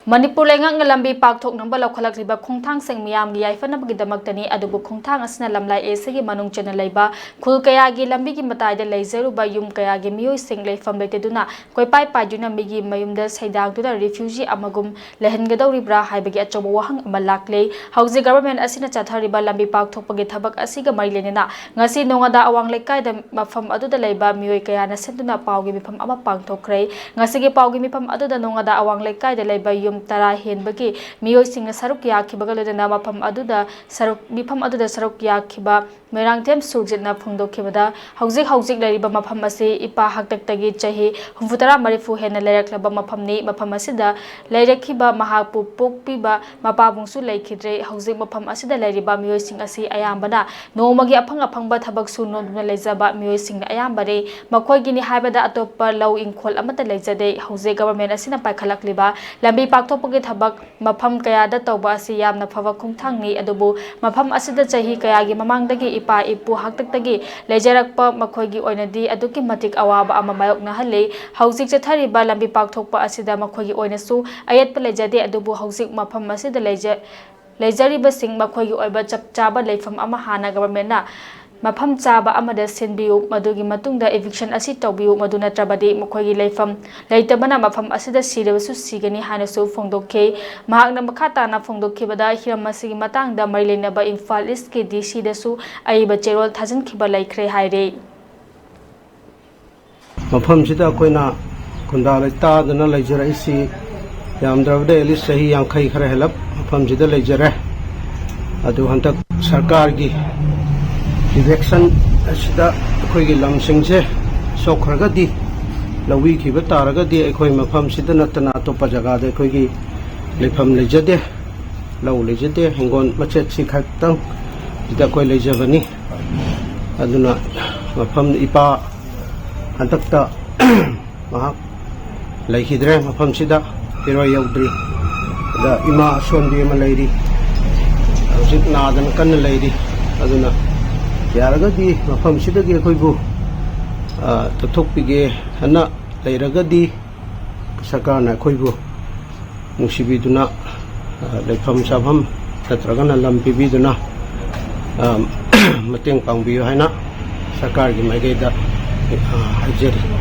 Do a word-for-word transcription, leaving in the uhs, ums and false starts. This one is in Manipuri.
ꯃꯅꯤꯄꯨꯔ ꯂꯩꯉꯥꯛꯅ ꯂꯝꯕꯤ ꯄꯥꯛꯊꯣꯛꯅꯕ ꯂꯧꯈꯠꯂꯛꯂꯤꯕ ꯈꯣꯡꯊꯥꯡꯁꯤꯡ ꯃꯤꯌꯥꯝꯒꯤ ꯌꯥꯏꯐꯅꯕꯒꯤꯗꯃꯛꯇꯅꯤ꯫ ꯑꯗꯨꯕꯨ ꯈꯣꯡꯊꯥꯡ ꯑꯁꯤꯅ ꯂꯝꯂꯥꯏ ꯑꯦꯁꯤꯒꯤ ꯃꯅꯨꯡ ꯆꯟꯅ ꯂꯩꯕ ꯈꯨꯜ ꯀꯌꯥꯒꯤ ꯂꯝꯕꯤꯒꯤ ꯃꯇꯥꯏꯗ ꯂꯩꯖꯔꯨꯕ ꯌꯨꯝ ꯀꯌꯥꯒꯤ ꯃꯤꯑꯣꯏꯁꯤꯡ ꯂꯩꯐꯝ ꯂꯩꯇꯗꯨꯅ ꯀꯣꯏꯄꯥꯏ ꯄꯥꯏꯗꯨꯅ ꯃꯤꯒꯤ ꯃꯌꯨꯝꯗ ꯁꯩꯗꯥꯡꯗꯨꯅ ꯔꯤꯐ꯭ꯌꯨꯖꯤ ꯑꯃꯒꯨꯝ ꯂꯩꯍꯟꯒꯗꯧꯔꯤꯕ꯭ꯔꯥ ꯍꯥꯏꯕꯒꯤ ꯑꯆꯧꯕ ꯋꯥꯍꯪ ꯑꯃ ꯂꯥꯛꯂꯦ꯫ ꯍꯧꯖꯤꯛ ꯒꯚꯔꯟꯃꯦꯟꯠ ꯑꯁꯤꯅ ꯆꯠꯊꯔꯤꯕ ꯂꯝꯕꯤ ꯄꯥꯛꯊꯣꯛꯄꯒꯤ ꯊꯕꯛ ꯑꯁꯤꯒ ꯃꯔꯤ ꯂꯩꯅꯅ ꯉꯁꯤ ꯅꯣꯉꯥꯗꯥ ꯑꯋꯥꯡ ꯂꯩꯀꯥꯏꯗ ꯃꯐꯝ ꯑꯗꯨꯗ ꯂꯩꯕ ꯃꯤꯑꯣꯏ ꯀꯌꯥꯅ ꯁꯤꯟꯗꯨꯅ ꯄꯥꯎꯒꯤ ꯃꯤꯐꯝ ꯑꯃ ꯄꯥꯡꯊꯣꯛꯈ꯭ꯔꯦ꯫ ꯉꯁꯤꯒꯤ ꯄꯥꯎꯒꯤ ꯃꯤꯐꯝ ꯑꯗꯨꯗ ꯅꯣꯉꯥꯗꯥ ꯑꯋꯥꯡ ꯂꯩꯀꯥꯏꯗ ꯂꯩꯕ ꯌꯨꯝ ꯇꯔꯥ ꯍꯦꯟꯕꯒꯤ ꯃꯤꯑꯣꯏꯁꯤꯡꯅ ꯁꯔꯨꯛ ꯌꯥꯈꯤꯕꯒ ꯂꯣꯏꯅꯅ ꯃꯐꯝ ꯑꯗꯨꯗ ꯁꯔꯨꯛ, ꯃꯤꯐꯝ ꯑꯗꯨꯗ ꯁꯔꯨꯛ ꯌꯥꯈꯤꯕ ꯃꯣꯏꯔꯥꯡꯊꯦꯝ ꯁꯨꯔꯖꯤꯠꯅ ꯐꯣꯡꯗꯣꯛꯈꯤꯕꯗ, ꯍꯧꯖꯤꯛ ꯍꯧꯖꯤꯛ ꯂꯩꯔꯤꯕ ꯃꯐꯝ ꯑꯁꯤ ꯏꯄꯥ ꯍꯥꯛꯇꯛꯇꯒꯤ ꯆꯍꯤ ꯍꯨꯝꯐꯨꯇꯔꯥ ꯃꯔꯤꯐꯨ ꯍꯦꯟꯅ ꯂꯩꯔꯛꯂꯕ ꯃꯐꯝꯅꯤ꯫ ꯃꯐꯝ ꯑꯁꯤꯗ ꯂꯩꯔꯛꯈꯤꯕ ꯃꯍꯥꯛꯄꯨ ꯄꯣꯛꯄꯤꯕ ꯃꯄꯥꯕꯨꯡꯁꯨ ꯂꯩꯈꯤꯗ꯭ꯔꯦ꯫ ꯍꯧꯖꯤꯛ ꯃꯐꯝ ꯑꯁꯤꯗ ꯂꯩꯔꯤꯕ ꯃꯤꯑꯣꯏꯁꯤꯡ ꯑꯁꯤ ꯑꯌꯥꯝꯕꯅ ꯅꯣꯡꯃꯒꯤ ꯑꯐꯪ ꯑꯐꯪꯕ ꯊꯕꯛ ꯁꯨ ꯅꯣꯝꯗꯨꯅ ꯂꯩꯖꯕ ꯃꯤꯑꯣꯏꯁꯤꯡꯅ ꯑꯌꯥꯝꯕꯅꯤ꯫ ꯃꯈꯣꯏꯒꯤꯅꯤ ꯍꯥꯏꯕꯗ ꯑꯇꯣꯞꯄ ꯂꯧ ꯏꯪꯈꯣꯜ ꯑꯃꯠꯇ ꯂꯩꯖꯗꯦ꯫ ꯍꯧꯖꯤꯛ ꯒꯚꯔꯟꯃꯦꯟꯠ ꯑꯁꯤꯅ ꯄꯥꯏꯈꯠꯂꯛꯂꯤꯕ ꯂꯝꯕꯤ ꯄꯥꯛꯊꯣꯛꯄꯒꯤ ꯊꯕꯛ ꯃꯐꯝ ꯀꯌꯥꯗ ꯇꯧꯕ ꯑꯁꯤ ꯌꯥꯝꯅ ꯐꯕ ꯈꯣꯡꯊꯥꯡꯅꯤ꯫ ꯑꯗꯨꯕꯨ ꯃꯐꯝ ꯑꯁꯤꯗ ꯆꯍꯤ ꯀꯌꯥꯒꯤ ꯃꯃꯥꯡꯗꯒꯤ ꯏꯄꯥ ꯏꯄꯨ ꯍꯥꯛꯇꯛꯇꯒꯤ ꯂꯩꯖꯔꯛꯄ ꯃꯈꯣꯏꯒꯤ ꯑꯣꯏꯅꯗꯤ ꯑꯗꯨꯛꯀꯤ ꯃꯇꯤꯛ ꯑꯋꯥꯕ ꯑꯃ ꯃꯥꯌꯣꯛꯅꯍꯜꯂꯤ꯫ ꯍꯧꯖꯤꯛ ꯆꯠꯊꯔꯤꯕ ꯂꯝꯕꯤ ꯄꯥꯛꯊꯣꯛꯄ ꯑꯁꯤꯗ ꯃꯈꯣꯏꯒꯤ ꯑꯣꯏꯅꯁꯨ ꯑꯌꯦꯠꯄ ꯂꯩꯖꯗꯦ꯫ ꯑꯗꯨꯕꯨ ꯍꯧꯖꯤꯛ ꯃꯐꯝ ꯑꯁꯤꯗ ꯂꯩꯖ-, ꯂꯩꯖꯔꯤꯕꯁꯤꯡ ꯃꯈꯣꯏꯒꯤ ꯑꯣꯏꯕ ꯆꯞ ꯆꯥꯕ ꯂꯩꯐꯝ ꯑꯃ ꯍꯥꯟꯅ ꯒꯚꯔꯟꯃꯦꯟꯠꯅ ꯃꯐꯝ ꯆꯥꯕ ꯑꯃꯗ ꯁꯤꯟꯕꯤꯌꯨ, ꯃꯗꯨꯒꯤ ꯃꯇꯨꯡꯗ ꯏꯚꯤꯛꯁꯟ ꯑꯁꯤ ꯇꯧꯕꯤꯌꯨ, ꯃꯗꯨ ꯅꯠꯇ꯭ꯔꯕꯗꯤ ꯃꯈꯣꯏꯒꯤ ꯂꯩꯐꯝ ꯂꯩꯇꯕꯅ ꯃꯐꯝ ꯑꯁꯤꯗ ꯁꯤꯔꯕꯁꯨ ꯁꯤꯒꯅꯤ ꯍꯥꯏꯅꯁꯨ ꯐꯣꯡꯗꯣꯛꯈꯤ꯫ ꯃꯍꯥꯛꯅ ꯃꯈꯥ ꯇꯥꯅ ꯐꯣꯡꯗꯣꯛꯈꯤꯕꯗ, ꯍꯤꯔꯝ ꯑꯁꯤꯒꯤ ꯃꯇꯥꯡꯗ ꯃꯔꯤ ꯂꯩꯅꯕ ꯏꯝꯐꯥꯜ ꯏꯁꯀꯤ ꯗꯤ ꯁꯤꯗꯁꯨ ꯑꯏꯕ ꯆꯦꯔꯣꯜ ꯊꯥꯖꯤꯟꯈꯤꯕ ꯂꯩꯈ꯭ꯔꯦ ꯍꯥꯏꯔꯦ꯫ ꯃꯐꯝꯁꯤꯗ ꯑꯩꯈꯣꯏꯅ ꯈꯨꯟꯗꯥ ꯂꯩꯇꯥꯗꯅ ꯂꯩꯖꯔꯛꯏꯁꯤ ꯌꯥꯝꯗ꯭ꯔꯕꯗ at least ꯆꯍꯤ ꯌꯥꯡꯈꯩ ꯈꯔ ꯍꯦꯜꯂꯞ ꯃꯐꯝꯁꯤꯗ ꯂꯩꯖꯔꯦ꯫ ꯑꯗꯨ ꯍꯟꯗꯛ ꯁꯔꯀꯥꯔꯒꯤ ꯏꯚꯤꯛꯁꯟ ꯑꯁꯤꯗ ꯑꯩꯈꯣꯏꯒꯤ ꯂꯝꯁꯤꯡꯁꯦ ꯁꯣꯛꯈ꯭ꯔꯒꯗꯤ, ꯂꯧꯕꯤꯈꯤꯕ ꯇꯥꯔꯒꯗꯤ ꯑꯩꯈꯣꯏ ꯃꯐꯝꯁꯤꯗ ꯅꯠꯇꯅ ꯑꯇꯣꯞꯄ ꯖꯒꯥꯗ ꯑꯩꯈꯣꯏꯒꯤ ꯂꯩꯐꯝ ꯂꯩꯖꯗꯦ, ꯂꯧ ꯂꯩꯖꯗꯦ, ꯍꯤꯡꯒꯣꯜ ꯃꯆꯦꯠꯁꯤ ꯈꯛꯇꯪ ꯁꯤꯗ ꯑꯩꯈꯣꯏ ꯂꯩꯖꯕꯅꯤ꯫ ꯑꯗꯨꯅ ꯃꯐꯝ ꯏꯄꯥ ꯍꯟꯗꯛꯇ ꯃꯍꯥꯛ ꯂꯩꯈꯤꯗ꯭ꯔꯦ ꯃꯐꯝꯁꯤꯗ, ꯏꯔꯣꯏ ꯌꯧꯗ꯭ꯔꯤ꯫ ꯑꯗ ꯏꯃꯥ ꯑꯁꯣꯟꯕꯤ ꯑꯃ ꯂꯩꯔꯤ, ꯍꯧꯖꯤꯛ ꯅꯥꯗꯅ ꯀꯟꯅ ꯂꯩꯔꯤ꯫ ꯑꯗꯨꯅ ꯌꯥꯔꯒꯗꯤ ꯃꯐꯝꯁꯤꯗꯒꯤ ꯑꯩꯈꯣꯏꯕꯨ, ꯑ, ꯇꯧꯊꯣꯛꯄꯤꯒꯦ ꯍꯥꯏꯅ ꯂꯩꯔꯒꯗꯤ ꯁꯔꯀꯥꯔꯅ ꯑꯩꯈꯣꯏꯕꯨ ꯅꯨꯡꯁꯤꯕꯤꯗꯨꯅ, ꯑ, ꯂꯩꯐꯝ ꯆꯥꯐꯝ ꯅꯠꯇ꯭ꯔꯒꯅ ꯂꯝ ꯄꯤꯕꯤꯗꯨꯅ, ꯑ, ꯃꯇꯦꯡ ꯄꯥꯡꯕꯤꯌꯨ ꯍꯥꯏꯅ ꯁꯔꯀꯥꯔꯒꯤ ꯃꯥꯏꯀꯩꯗ, ꯑ, ꯍꯥꯏꯖꯔꯤ꯫